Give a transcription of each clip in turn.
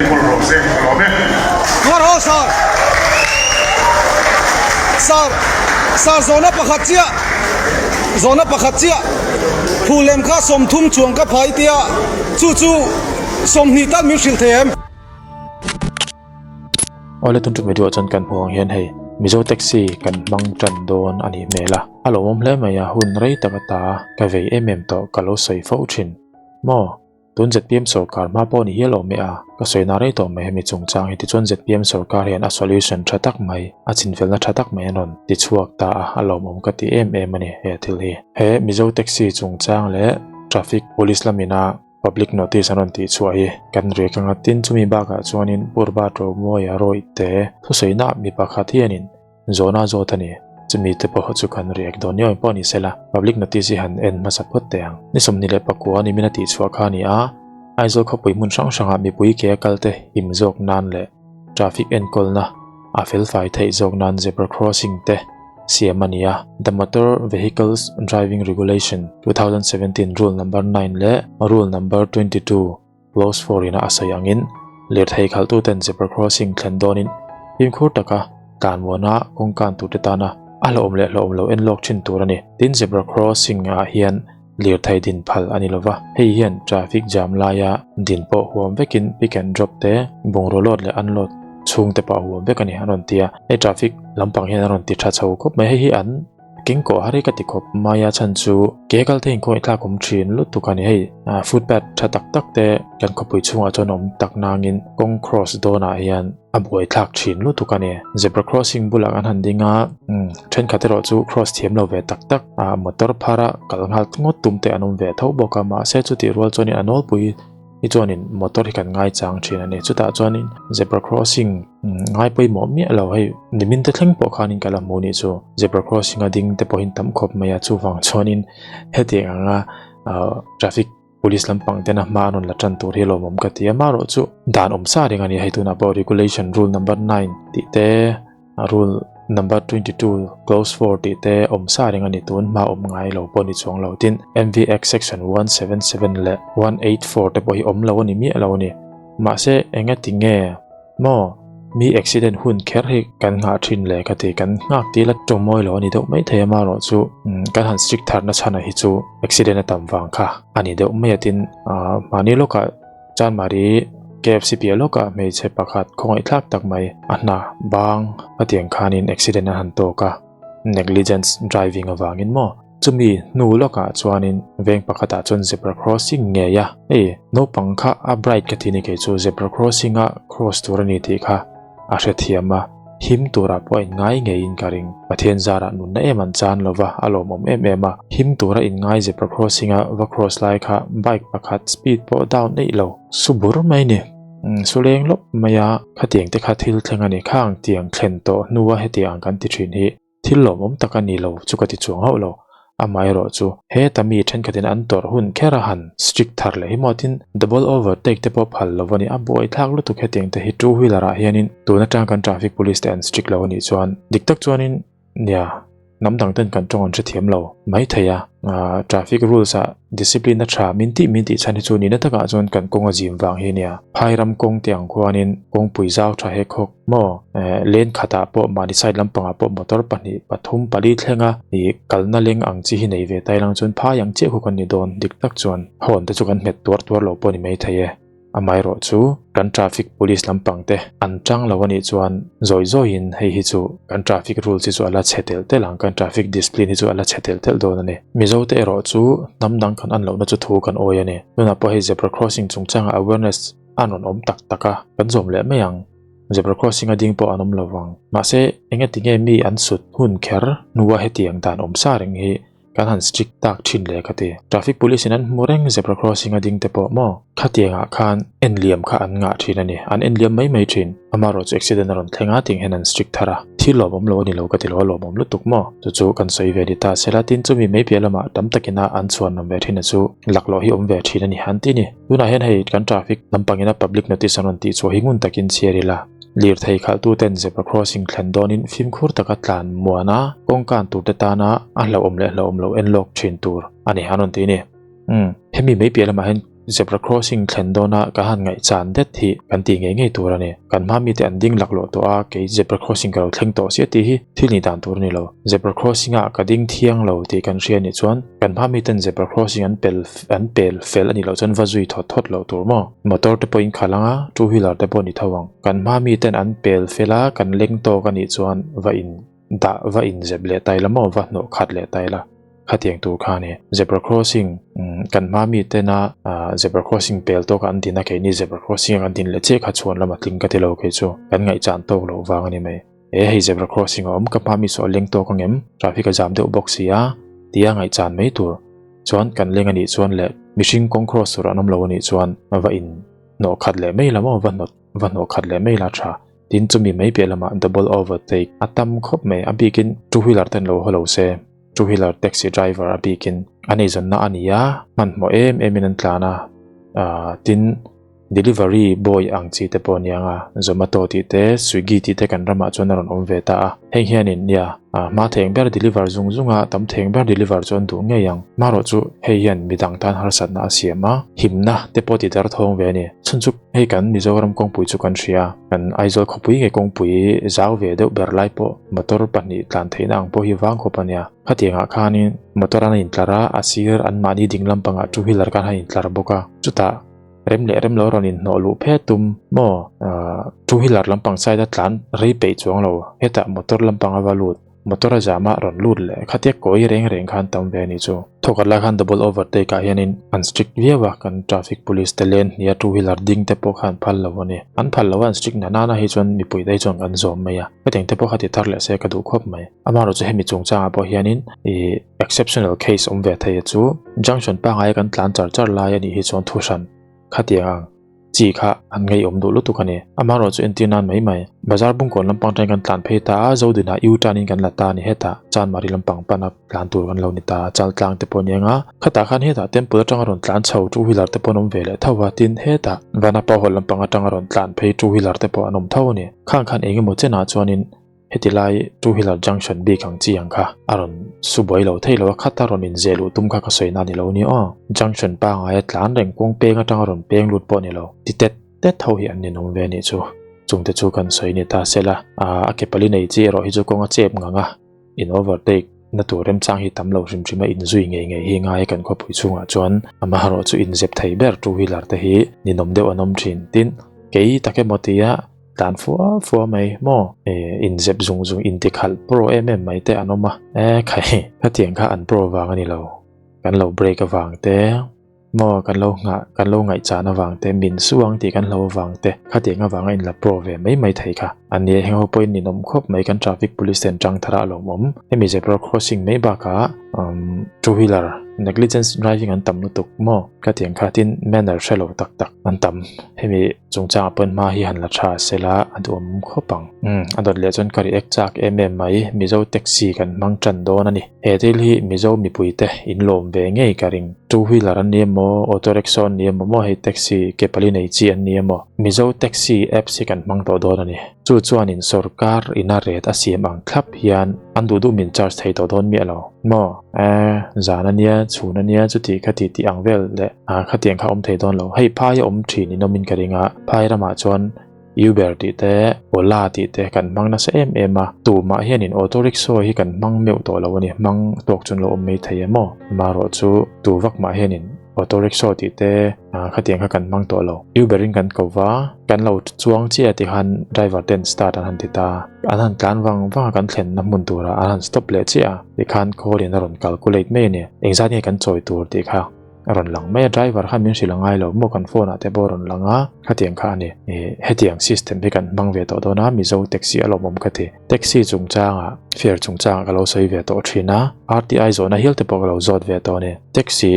Mawlh rawh se, ka lawm e. Tuar haw sir. Sir, sir zawhna pakhat chiah, zawhna pakhat chiah. Phu lem kha 30 chuang ka phai tia, chu chu 20 tal min hrilh thei em? Awle tun tum video chuan kan hmuh ang hian hei Mizo taxi kan hmang tan dawn a nih hmel a, a lawmawm hle mai a, hun rei tak ata ka vei em em tawh ka lo sawi fo thin maw? Tun zpm sawrkar hma pawh ni hial awm e a, ka sawi na rei tawh mai hemi chungchang hi tichuan zpm sawrkar hian a solution tha tak mai, a chinfelna tha tak mai an rawn ti chhuak ta a, a lawmawm ka ti em em a ni he thil hi. He Mizo taxi chungchang leh traffic police lamina public notice an rawn tih chhuah hi kan rek anga tin chumi bakah chuanin Purba Ṭawmawia rawih te thusawiina mi pakhat hianin Zawhna zawt a ni. Chumi te pawh chu kan react dawn ni awm pawh ni sela, public notice hi han en hmasa phawt teh ang. Ni 24 ni min a tihchhuah kha a ni a, Aizawl khawpui hmun hrang hrangah mipui ke a kal te him zawk nan leh traffic enkawlna a felfai theih zawk nan zebra crossing te siam a ni a. The Motor Vehicles Driving Regulation, 2017 Rule Number 9 leh Rule Number 22 Clause 4 ina a sawi angin lirthei khalhtuten zebra crossing thlen dawnin fimkhur taka tlanmuana kawngkan turte tana a hlauhawm leh hlauhawm lo en lawk thin tur a ni. Tin, zebra crossing ah hian lirthei din phal a ni lova, hei hian traffic jam laia din pawh huam vekin pick and drop te, bungraw load leh unload chhungte pawh a huam vek a ni an rawn ti a. Hei traffic lampang hian a rawn ti tha chho khawp mai, hei hi an Keng kawh har hi ka ti khawp mai a chhan chu ke kal te inkhawih thlak awm thin lutuk a ni hei footpath tha tak tak te kan khawpui chhungah chuan awm tak nangin kawng cross dawnah hian a buai thlak thin lutuk a ni zebra crossing bulah kan han ding a thenkhat erawh chu cross thiam lo ve tak tak a motor phar a kal nghal ngawt tum te an awm ve tho bawk a mahse chutih rual chuanin a nawlpui hi chuanin motor hi kan ngaichang thin a ni chutah chuanin zebra crossing ngai pawimawh miah lo hei nimin te thleng pawh khanin ka la hmu nih chu zebra crossing a ding te pawhin tam khawp mai a chuvang chuanin hetiang anga ah traffic police lampang tena hma an rawn la tan tur hi lawmawm ka ti a amaherawhchu dan awm sa reng a ni hei tunah pawh regulation rule number 9 tih te Rule number 22 clause 4 tih te awm sa reng a ni tun hma awm ngai lo pawh ni chuang lo tin MVX section 177 leh 184 te pawh hi awm lo a ni miah lo a ni. Mahse enga ti nge maw mi accident hun kher hi kan nghah thin le ka ti kan nghak tih la tawngmawi lo a ni deuh mai thei a marawh chu kan han strict thar na chhan ah hi chu accident a tam vang kha a ni deuh mai a tin mahni lawkah Chanmari KFC piah lawkah hmeichhe pakhat khawngaihthlak tak mai a hna bang a tiang khanin accident a han tawk a, negligence driving avangin maw? Chumi hnu lawkah chuanin veng pakhatah chuan zebra crossing ngei a, hei naupang kha a bright ka ti ni kei chu zebra crossing a cross tur a ni tih kha a hrethiam a, him turah pawh a inngai ngeiin ka ring. Pathian zarah nunna em an chan lova, a lawmawm em em a. Him tura inngai zebra crossing a va cross lai kha bike pakhat speed pawh down eih lo. Su bur mai ni. Su leng lawp mai a, khatiang te kha thil thleng a ni. Khang tiang thlen tawh hnua hetiang kan ti thin hi Thil lawmawm tak a ni lo chu ka ti chuang hauh lo. Amaherawh chu heta mi thenkhatin an tawrh hun kher a han strict thar leh hi maw tin double overtake te pawh phal lo a ni. A buaithlak lutuk hetiang te hi two wheeler ah hianin tun atang kan traffic police te an strict lo a nih chuan dik tak chuanin nia hnam dang ten kan tawng an hrethiam lo mai thei a. Traffic rules ah discipline a tha min tih min tih chhan hi chu nihna takah chuan kan kawng a zim vang hi a nia. Phai ram kawng te ang khuanin kawngpui zau tha hek hawk maw lane khatah pawh mahni side lampangah pawh motor pahnih pathum pali thlenga ih kalna leng ang chi hi nei ve ta ilang chuan phai ang chiah khu kan ni dawn dik tak chuan horn te chu kan hmet tuar tuar lo pawh a ni maithei e. Amaherawh chu kan traffic police lampang te an tang lo a nih chuan zawi zawiin hei hi chu kan traffic rules hi chu a la chhe telh telh ang, kan traffic discipline hi chu a la chhe telh telh dawn a ni. Mizo te erawh chu hnam dang kan an lohna chu thu kan awi a ni. Tunah pawh hei zebra crossing chungchangah awareness a rawn awm tak tak a, kan zawm leh mai ang. Zebra crossing a ding pawh an awm lo vang. Mahse engatinge mi an sut hun kher hnua hetiang dan awm sa reng hi Kan han strict tak thin le ka ti. Traffic police in an hmu reng zebra crossing a ding te pawh maw? Khatiang ah khan en liam kha an ngah thin a ni. An en liam mai mai thin. Amaherawh chu accident a rawn thleng a ting hian an strict thar a. Thil lawmawm lo a ni lo ka ti lo a lawmawm lutuk maw? Chu chu kan sawi ve ni ta sela tin chumi mai piah lamah tam takin a an chhuan awm ve thin a chu laklawh hi awm ve thin a ni han ti ni. Tunah hian hei kan traffic lampangin a public notice an rawn tih chhuah hi ngun takin chhiar ila. Lirthei khalhtuten zebra crossing thlen dawnin fimkhur taka tlan muan a, kawngkan turte tana a hlauhawm leh hlauhawm lo en lawk thin tur a ni an rawn ti a ni. Umm, hemi mai piah lamah hian Zebra crossing thlen dawna ka han ngaihchan det hi kan tih ngei ngei tur a ni. Kan hma mite an ding laklawh tawh a, kei zebra crossing ka lo thleng tawh sia tih hi thil nih dan tur a ni lo. Zebra crossing ah ka ding thiang lo tih kan hria nih chuan kan hma miten zebra crossing an pel an pel fel a nih loh chuan va zui thawt thawt loh tur maw? Motor te pawhin khalh ang a, two wheeler te pawh ni tho ang. Kan hma miten an pel fel a, kan leng tawk a nih chuan va in dah va inzep leh ta ila maw va hnawh khat leh ta ila khatiang tur kha a ni. Zebra crossing kan hma mi tena zebra crossing pel tawka an din a keini zebra crossing a kan din leh chiah kha chhuan lama tling ka ti lo kei chu kan ngaihchan tawk loh vang a ni mai. E hei zebra crossing a awm ka hma mi saw a leng tawk ang em traffic a jam deuh bawk si a tia ngaihchan mai tur chuan kan leng a nih chuan leh mihring kawng cross tur an awm lo a nih chuan va in hnawh khat leh mai la maw va hnawt va hnawh khat leh mai la tha. Tin chumi mai piah lamah double overtake a tam khawp mai, a bikin two wheeler ten lo haw lo se, two wheeler taxi driver a bikin an eizawnna a ni a, hmanhmawh em em in an tlan a, ah tin delivery boy ang chi te pawh a ni ang a, Zomato tih te Swiggy tih te kan ramah chuan a rawn awm ve ta a, heng hianin nia ah hma theng ber deliver zung zung a, tam theng ber deliver chu an duh ngei ang, marawh chu hei hian midang tan harsatna a siam a, himna te pawh ti derthawng ve a ni, chhun chu. Hei kan Mizoram kawngpui chu kan hria, kan Aizawl khawpui nge kawngpui zau ve deuh ber lai pawh motor pahnih tlan theihna ang pawh hi vang khawp a nia. Khatiangah khanin motor an intlar a, a sir anmahni ding lampangah two wheeler khan a intlar bawk a, chutah rem leh rem lo rawn inhnawh luh phet tum maw two wheeler lampang side a tlan rei peih chuang lo, hetah motor lampang a va lut. Motor a zam a rawn lut leh khatia kawi reng reng khan tam ve a ni chu. Thawkhat lai khan double overtake ah hianin an strict viau a, kan traffic police te lane hnia two wheeler ding te pawh kha an phal lo a ni. An phal lo a an strict na nana hi chuan mipui te hi chuan kan zawm mai a, hetiang te pawh kha ti thar leh se ka duh khawp mai. Amaherawhchu chu hemi chungchangah pawh hianin ih exceptional case awm ve thei a chu junction pangngai a kan tlan char char lai a nih hi chuan thuhran khatiang ang. Chi kha an ngeiawm duh lutuk a ni. Amaherawh chu entir nan mai mai. Bazar bungkawn lampang atangin kan tlan phei ta a, Zodinah U-turn in kan la ta a ni hetah. Chanmari lampang pana tlan tur kan lo ni ta a, Chaltlang te pawh a ni ang a. Khatah khan hetah Temple atanga rawn tlan chho two wheeler te pawh an awm ve leh tho a, tin hetah Vanapa Hall lampang atanga rawn tlan phei two wheeler te pawh an awm tho a ni. Khang khan eng emaw chenah chuanin Heti lai two wheeler junction bik ang chi ang kha a rawn su buai lo thei lo a, khata rawn inzeh luh tum kha ka sawi na ni lo ni aw. Junction pangaia tlan reng kawng peng atanga rawn peng lut pawh ni lo, ti tet tet ho hi an ninawm ve anih chu. Chungte chu kan sawi ni ta sela, a ke pali nei chi erawh hi chu kawng a chep ngang a, in overtake na tur remchang hi tam lo hrim hrim a inzui ngei ngei hi ngai kan khawpui chhungah chuan amaherawh chu inzep thei ber two wheeler te hi ninawm deuh an awm thin. Tin, kei tak emaw tia Tlan fua fua mai maw? E, inzep zung zung intikhalh pro em em mai te an awm a. E, khai, khatiang kha an pro vang a ni lo. Kan lo break avang te, maw kan lo nghah, kan lo ngaihchan avang te, min su ang tih kan hlo avang te, khatiang avanga inla pro ve mai mai thei kha. An ni heng ho pawhin ninawm khawp mai kan traffic police ten tang thar a lawmawm. Hemi zebra crossing mai bakah umm two wheeler negligence driving an tam lutuk maw? Khatiang kha tin manner hre lo tak tak an tam. Hemi chungchangah pawn hma hi han la tha sela a duhawm khawp ang. Umm a dawt leh chuan ka react chak em em mai, Mizo taxi kan hmang tan dawn a ni. He thil hi Mizo mipuite in lawm ve ngei ka ring. Two wheeler an ni emaw, auto rickshaw an ni emaw maw hei taxi ke pali nei chi an ni emaw. Mizo taxi apps hi kan hmang tawh dawn a ni. Chu chuanin sorkar ina ret a siam ang thlap hian an duh duh min charge thei tawh dawn miah lo maw? E, zan a nia, chhun a nia, chuti khati tih ang vel leh a khatiang kha awm thei dawn lo. Hei phai a awm thin in awmin ka ring a, phai ramah chuan Uber tih te, Ola tih te kan hmang nasa em em a, tumah hianin auto rickshaw hi kan hmang meuh tawh lo a ni, hmang tawk chuan lo awm mai thei em aw? Amaherawh chu tu vak mah hianin auto rickshaw tih te khatiang kha kan hmang tawh lo. Uber in kan ko va, kan lo chuang chiah tih khan driver ten start an han ti ta, an han tlan vang vang a kan thlenna hmun turah an han stop leh chiah a, tikhan call in a rawn calculate mai a ni, engzat nge kan chawi tur tih kha. A rawn lang mai a, driver khan min hrilh a ngai lo maw kan phone ah te pawh a rawn lang a, khatiang kha a ni. Ih hetiang system hi kan hmang ve tawh dawn a, Mizo taxi a lawmawm ka ti. Taxi chungchangah fare chungchangah ka lo sawi ve tawh thin a, RTI zawhna hial te pawh ka lo zawt ve tawh a ni. Taxi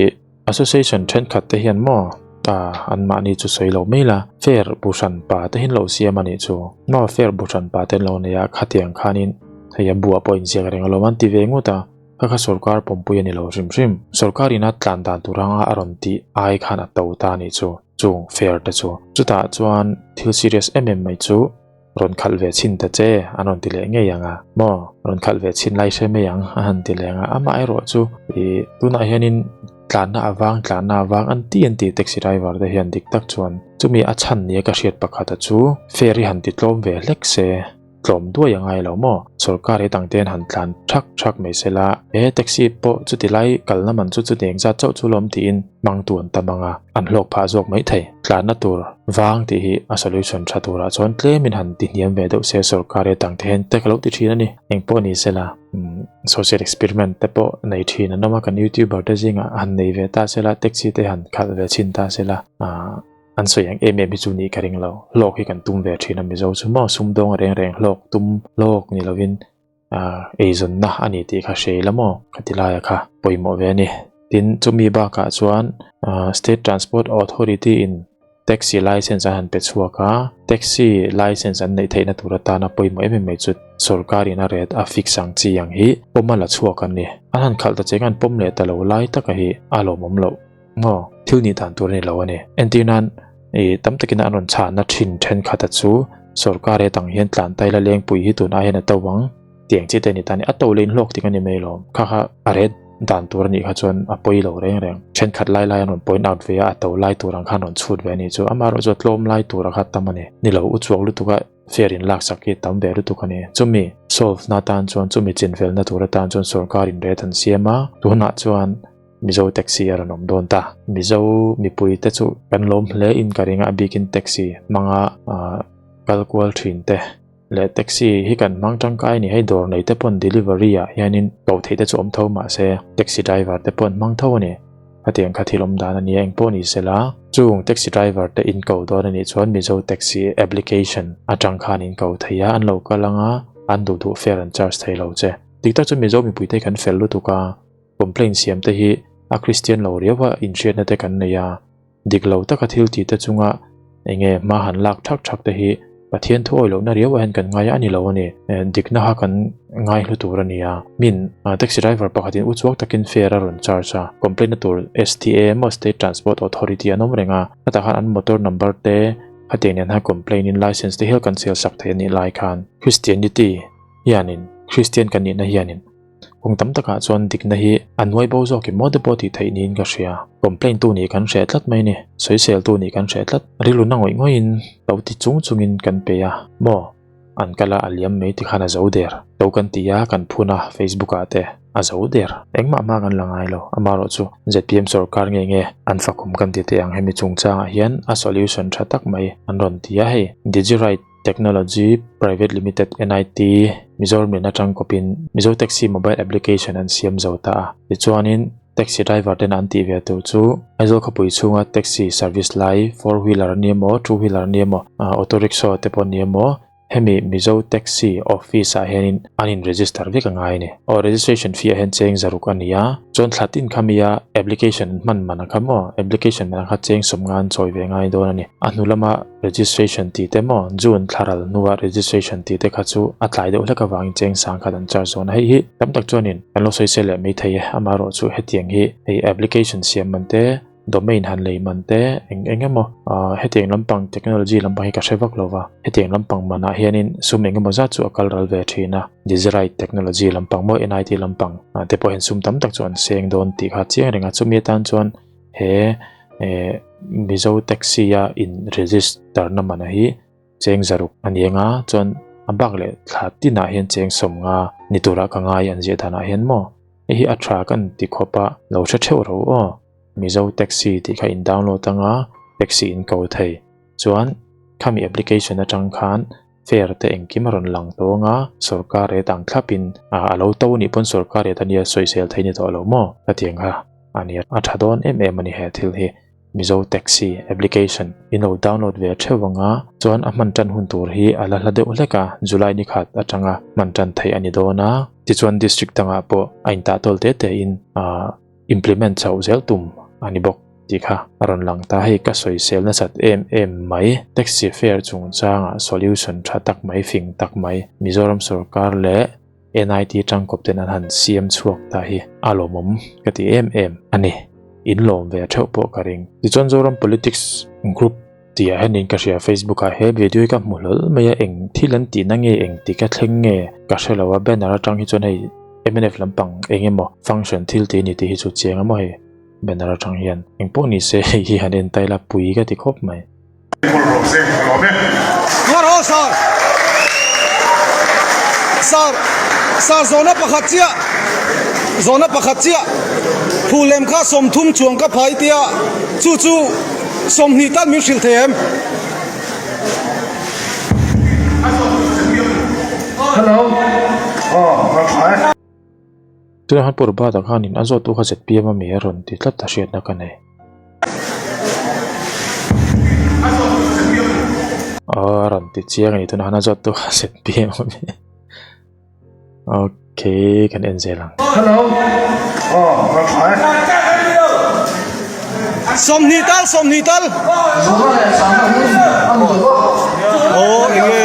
association thenkhat te hian maw ta anmahni chu sawi lo mai la, fare bu hran pa te hian lo siam a nih chu. Maw fare bu hran pa te an lo nei a, khatiang khanin hei a buah pawh inziak reng alawm an ti ve ngut a. Kha kha sorkar pawmpui a ni lo hrim hrim. Sorkar ina tlan dan tur anga a rawn tih ai khan a to ta a nih chu, chung fair te chu. Chutah chuan thil serious em em mai chu rawn khalh ve chhin ta che an rawn ti leh ngei ang a, maw rawn khalh ve chhin lai hre mai ang a han ti leh ang a, amaherawh chu ih tunah hianin. Tlanna avang tlanna avang an ti an ti taxi driver te hian dik tak chuan chumi a chhan nia ka hriat pakhata chu fare hi han ti tlawm ve hlek se. Tlawm duai a ngai lo maw? Sorkar hi dang ten han tlan thak thak mai se la, he taxi pawh chuti lai kalna man chu chuti engzat chauh chu lawm tiin hmangtu an tam ang a, an hlawk phah zawk mai thei. Tlanna tur vang tih hi a solution tha turah chuan tlemin han ti hniam ve deuh se sorkar hi dang te hian te ka lo ti thin a ni. Engpawh ni se la, social experiment te pawh nei thin an awm a, kan youtuber te zingah han nei ve ta se la, taxi te han khalh ve chhin ta se la, aah. An sawi ang em em hi chu nih ka ring lo. Hlawk hi kan tum ve thin a Mizo chu maw sumdawng reng reng hlawk tum hlawk ni lovin ah eizawnna a ni tih kha hre ila maw ka ti laia kha pawimawh ve a ni. Tin chumi bakah chuan ah State Transport Authority in taxi license an han pe chhuak a, taxi license an neih theihna tur atana pawimawh em em mai chu sorkar in a ret a fix ang chi ang hi pawm a la chhuak a ni. An han khalh ta cheng an pawm leh ta lo lai taka hi a lawmawm loh. Maw, thil nih dan tur a ni lo a ni. Entir nan, ih tam takin an rawn chhahna thin thenkhat a chu sorkar he dang hian tlan taila lengpui hi tun ai hian a to ang tiang chi te a ni ta a ni. A to leh inhlawk tik a ni mai lo. Kha kha a ret dan tur a nih kha chuan a pawi lo reng reng. Thenkhat lai lai an rawn point out ve a, a to lai tur ang khan rawn chhut ve a nih chu. Amaherawh chu a tlawm lai tur a kha tam a ni. Ni lo, u chuak lutuk a fare in laksak hi tam ve lutuk a ni. Chumi solve na tan chuan chumi chinfelna tur atan chuan sorkar in ret an siam a, tunah chuan Mizo taxi a rawn awm dawn ta. Mizo mipui te chu kan lawm hle in ka ring a, a bikin taxi hmanga kal kual thin te leh taxi hi kan hmang tangkai a ni. Hei dawr nei te pawn delivery ah hianin koh theih te chu awm tho mahse taxi driver te pawh an hmang tho a ni. Khatiang kha thil awm dan a nia engpawh ni sela chung taxi driver te in ko dawn a nih chuan Mizo taxi application atang khan in ko thei a, an lo kal anga an duh duh fare an charge thei lo che. Dik tak chu Mizo mipui te hi kan fel lutuk a. Complaint siam te hi a Kristian lo riau a inhriatna te kan nei a, dik lo taka thil tih te chunga enge hma han lak thak thak te hi Pathian thu awi lohna riau ah hian kan ngai a ni lo a ni. Dikna kha kan ngai hlu tur a ni a. Min taxi driver pakhatin uchuak takin fare a rawn charge a, complaint na tur STA emaw State Transport Authority an awm reng a, khatah khan an motor number te khatiang nen khan complaint in license te hial kan sel sak thei a nih lai khan Christianity hianin Kristian kan nihna hianin Kawng tam takah chuan dikna hi a nuai bo zawk em maw te pawh tih theih niin ka hria. Complaint tu nih kan hreh tlat mai ni. Sawisel tu nih kan hreh tlat. Rilru na ngawih ngawih in lo ti chung chung in kan pe a. Maw? An kal a a liam mai ti khan a zo der. Lo kan ti a, kan phun a Facebook ah te a zo der. Engmah hma kan la ngai lo. Amaherawh chu zpm sorkar nge nge an fakawm kan ti teh ang hemi chungchangah hian a solution tha tak mai an rawn ti a hei. Digiride. Technology Private Limited, NIT, Mizoram in atang kawpin Mizo Taxi Mobile Application an siam zo ta a. Tichuanin, taxi driver ten an tih ve tur chu Aizawl khawpui chhunga taxi service lai, four wheeler a ni emaw, two wheeler a ni emaw, auto rickshaw te pawh a ni emaw, hemi Mizo Taxi office ah hianin an in register vek a ngai a ni. Aw registration fee ah hian cheng zaruk a ni a, chuan thla tin kha mi a application an hman man ang kha maw, application man ang kha cheng sawmnga an chawi ve ngai dawn a ni. A hnu lama Registration tih te maw June thlaral hnua registration tih te kha chu a tlai deuh hlek avangin cheng sang khat an charge dawn a. Hei hi tam tak chuanin kan lo sawi sel leh mai thei e. Amaherawh chu hetiang hi hei application siam man te, domain han lei man te eng eng emaw hetiang lampang technology lampang hi ka hre vak lo va. Hetiang lampang manah hianin sum eng emaw zat chu a kal ral ve thin a. Digiride technology lampang maw NIT lampang te pawh hian sum tam tak chu an seng dawn tih kha chiang reng a. Chumi atan chuan He eh Mizo taxi a in register na mana hi cheng zaruk a ni anga chuan a bak leh thla tinah hian cheng sawmnga ni turah ka ngai an ziah danah hian maw hei hi a tha kan ti khawp a lo hre theuh ro aw Mizo taxi tih kha in download anga taxi in ko thei chuan khami application atang khan fare te engkim a rawn lang tawng a sorkar rate ang thlapin a lo to anih pawn sorkar rate ania sawisel theih ni tawh lo maw ka ti ang kha a ni a tha dawn em em a ni he thil hi Mizo taxi application in lo download ve theuh ang a chuan a hman tan hun tur hi a la hla deuh hlek a July ni khat atanga hman tan theih a ni dawn a tichuan district dangah pawh a intah tawl te te in ah implement chhoh zel tum a ni bawk tih kha a rawn lang ta. Hei ka sawisel nasat em em mai. Taxi fare chungchangah solution tha tak mai, fing tak mai Mizoram sorkar leh NIT tangkawp ten an han siam chhuak ta hi a lawmawm ka ti em em a ni. In lawm ve theuh pawh ka ring. Tichuan Zoram Politics Group tih ah hianin ka hria Facebook ah he video hi ka hmu hlawl mai a, eng thil an tihna nge eng tik a thleng nge ka hre lo a, banner atang hi chuan hei mnf lampang eng emaw function thil tih a ni tih hi chu chiang a maw hei. banner atang hian engpawh ni se hei hi han en ta ila pui ka ti khawp mai. Ngarawh sir. Sir, sir zawhna pakhat chiah, zawhna pakhat chiah phul lem kha 30 chuang ka phai tia chu chu 20 tan min hrilh thei em? Tunah khan Pu Robert-a khanin a zawttu kha zpm a mi a rawn ti tlat a hriatna ka nei. Aw a rawn ti chiang a ni tunah khan a zawttu kha zpm a mi. Okay kan en zel ang. 20 tal 20 tal. Aw enge.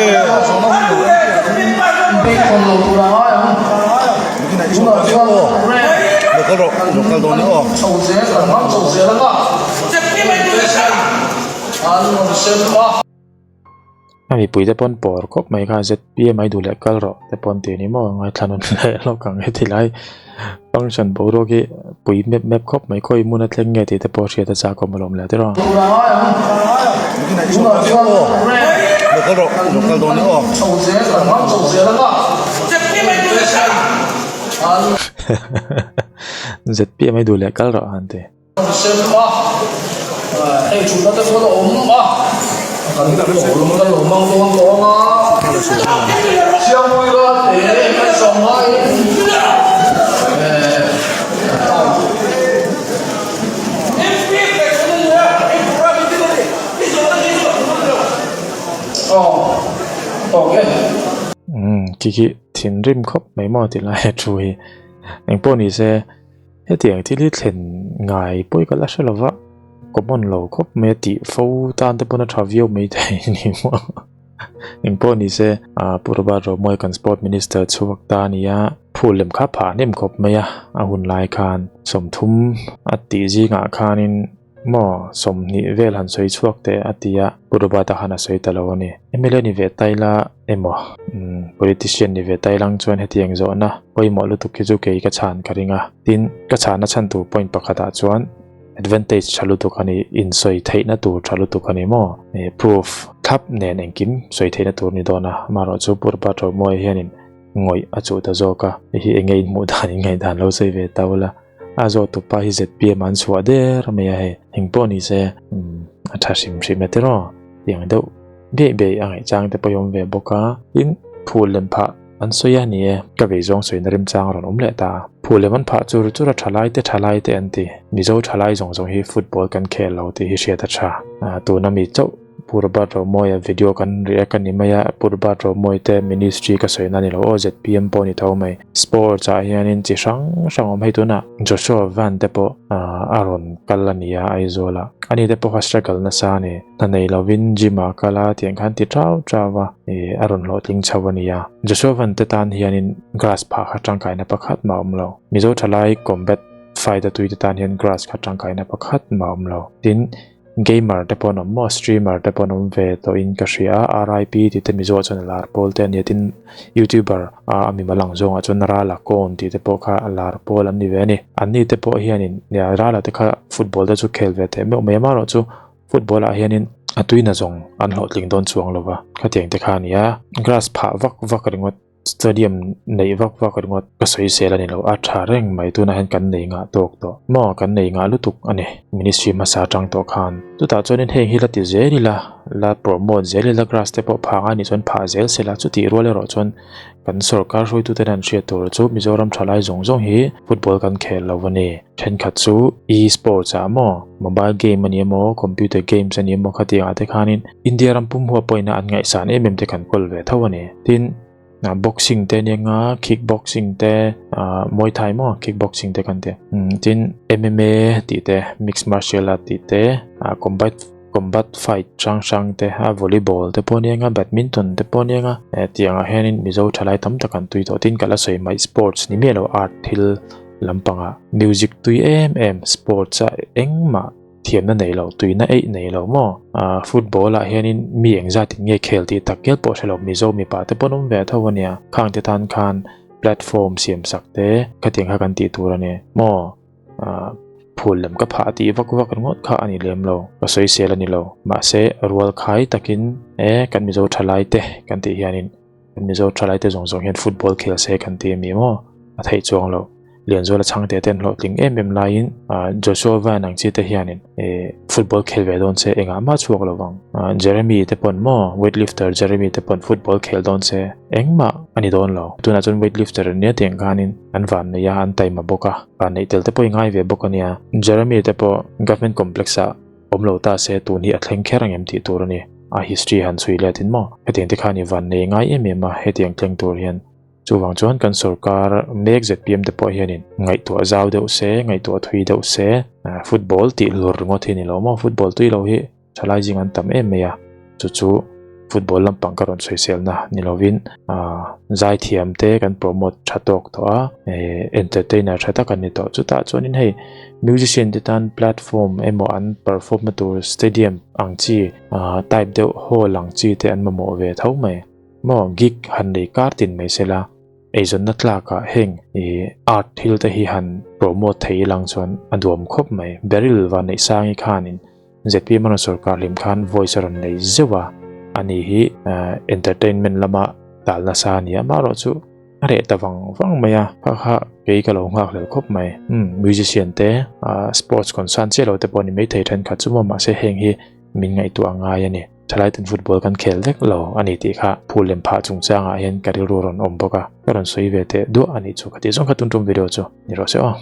A mipui te pawn pawr khawp mai kha zpm ai duh leh kal rawh te pawn tih ni maw ngaithla nawn leh lawk ang heti lai function boruak hi pui mep mep khawp mai khawi hmun a thleng nge tih te pawh hriat a chak awm alawm le tiraw. Zpm ai duh leh kal rawh han ti. Umm khi khi thinrim khawp mai maw ti lai a thu hi engpawh ni se. Hetiang thil hi thlen ngai pawi ka la hre lo va, common lo khawp mai a tih fo tan te pawn a tha viau mai thei a ni maw. Engpawh ni se ah Pu Robert Romawia kan Sport Minister chhuak ta a ni a, phul lem kha phah hnem khawp mai a, a hun lai khan 30 a tih zingah khanin Maw 20 vel han sawi chhuak teh a ti a, Pu Robert-a khan a sawi ta lo a ni. Mla ni ve taila emaw umm politician ni ve tailang chuan hetiang zawhna pawimawh lutuk hi chu kei ka chhan ka ring a. Tin, ka chhana chhan tur point pakhatah chuan advantage tha lutuk a ni, insawi theihna tur tha lutuk a ni maw? Proof thlap nen engkim sawi theihna tur ni dawn a, amaherawhchu Pu Robert Romawia hianin ngawih a chuh ta zawk a, hei hi enge inhmuh dan inngaihdan lo sawi ve ta ula. A zawt tu pa hi zpm an chhuah der mai a hei engpawh ni se umm a tha hrim hrim e tiraw tiang deuh beih beih a ngaihchang te pawh hi awm ve bawk a tin phul lem phah an sawi a ni e ka vei zawng sawina remchang a rawn awm leh ta phul lem an phah chur chur a thalai te thalai te an ti mizo thalai zawng zawng hi football kan khel lo tih hi hriat a tha tuna mi chauh Pu Robert Romawia video kan react a ni mai a, Pu Robert Romawia te ministry ka sawi na ni lo aw zpm pawh ni tho mai. Sports ah hianin chi hrang hrang awm hei tunah Joshua Van te pawh a rawn kal a ni a Aizawl ah. Ani te pawh kha struggle nasa a ni. Hna nei lovin gym ah kal a tiang khan ti chau chau a ih a rawn hlawhtling chho a ni a. Joshua Van te tan hianin grass phah kha tangkaina pakhat mah a awm lo. Mizo thalai combat fight a tui te tan hian grass kha tangkaina pakhat mah a awm lo. Tin, Gamer te pawh an awm maw? Streamer te pawh an awm ve tawhin ka hria a, RIP tih te Mizo ah chuan a lar pawl te a nia tin YouTuber a a mimal ang zawngah chuan Rala Kawn tih te pawh kha a lar pawl an ni ve a ni. Anni te pawh hianin nia Rala te kha football te chu khel ve teh meuh mai a marawh chu football ah hianin a tuina zawng an hlawhtling dawn chuang lo va khatiang te kha a ni a, grass phah vak vak ringawt. Stadium neih vak vak ringawt ka sawi zel a ni lo, a tha reng mai tunah hian kan nei ngah tawk tawh maw kan nei ngah lutuk a ni ministry hmasa atang tawh khan chutah chuanin heng hi la ti zel ila la promote zel ila grass te pawh phah ngai nih chuan phah zel sela chutih rual erawh chuan kan sorkar hruaitute hian an hriat tur chu Mizoram thalai zawng zawng hi football kan khel lo a ni thenkhat chu e-sports ah maw mobile game a ni emaw computer games a ni emaw khatiangah te khanin India ram pum huap pawhin an ngaihsan em em te kan kawl ve tho a ni. Tin, boxing te ania nga, kick boxing te, Muay Thai maw kick boxing te kan ti. Tin, MMA tih te, mixed martial art tih te, combat combat fight hrang hrang te, volleyball te pawh ania nga, badminton te pawh ania nga. Tiangah hianin Mizo thalai tam tak an tui tawh. Tin, ka la sawi mai sports ni miah lo art thil lampangah music tui em em sports a engmah Thiamna nei lo, tuina eih nei lo maw? Ahh football ah hianin mi engzat in nge khel tih tak hial pawh hre lo, Mizo mipa te pawn awm ve tho a nia. Khang te tan khan platform siam sak te khatiang kha kan tih tur a ni maw? Ahh. Phul lem ka phah tih vak vak ringawt kha a ni lem lo, ka sawisel a ni lo. Mahse, rual khai takin e kan Mizo thalai te kan tih hianin kan Mizo thalai te zawng zawng hian football khel se kan ti a mi maw? A theih chuang lo. Lianzuala chhangte te an hlawhtling em em laiin Joshua Van ang chi te hianin football khel ve dawn se engah mah chhuak lo vang. Jeremy te pawn maw weightlifter Jeremy te pawn football khel dawn se engmah a ni dawn lo. Tunah chuan weightlifter an nia tiang khanin an van nei a, an taima bawk a, van neih tel te pawh i ngai ve bawk a nia. Jeremy te pawh government complex ah awm lo ta se tun hi a thleng kher ang em tih tur a ni. A history han chhui let in maw hetiang te khan i van nei ngai em em a hetiang thleng tur hian. Chuvang chuan kan sorkar mek zpm te pawh hianin ngaihtuah zau deuh se, ngaihtuah thui deuh se, football tih lur ringawt hi a ni lo maw, football tui lo hi thalai zing an tam em mai a, chu chu football lampang ka rawn sawiselna ni lovin zaithiam te kan promote tha tawk tawh a, entertainer tha tak an ni tawh. Chutah chuanin hei musician te tan platform emaw an perform na tur stadium ang chi type deuh hall ang chi te an mamawh ve tho mai. Maw gig han nei kar tin mai sela, eizawnna tlakah heng i art thil te hi han promote thei ilang chuan a duam khawp mai. Beryl Vanneihsangi khanin zpm a rawn sawrkar hlim khan voice a rawn nei zeuh a, ani hi entertainment lama tal nasa a ni a, amaherawhchu a reh ta vang vang mai a, kha kha kei ka lo nghakhlel khawp mai. Umm musician te sports concern chiah lo te pawh ni maithei thenkhat chu maw mahse heng hi min ngaihtuah a ngai a ni. Thalai ten football kan khel vek lo a ni tih kha phul lem phah chungchangah hian ka rilru a rawn awm bawk a, ka rawn sawi ve teh duah a nih chu ka tih zawng kha tun tum video chu ni rawh se aw.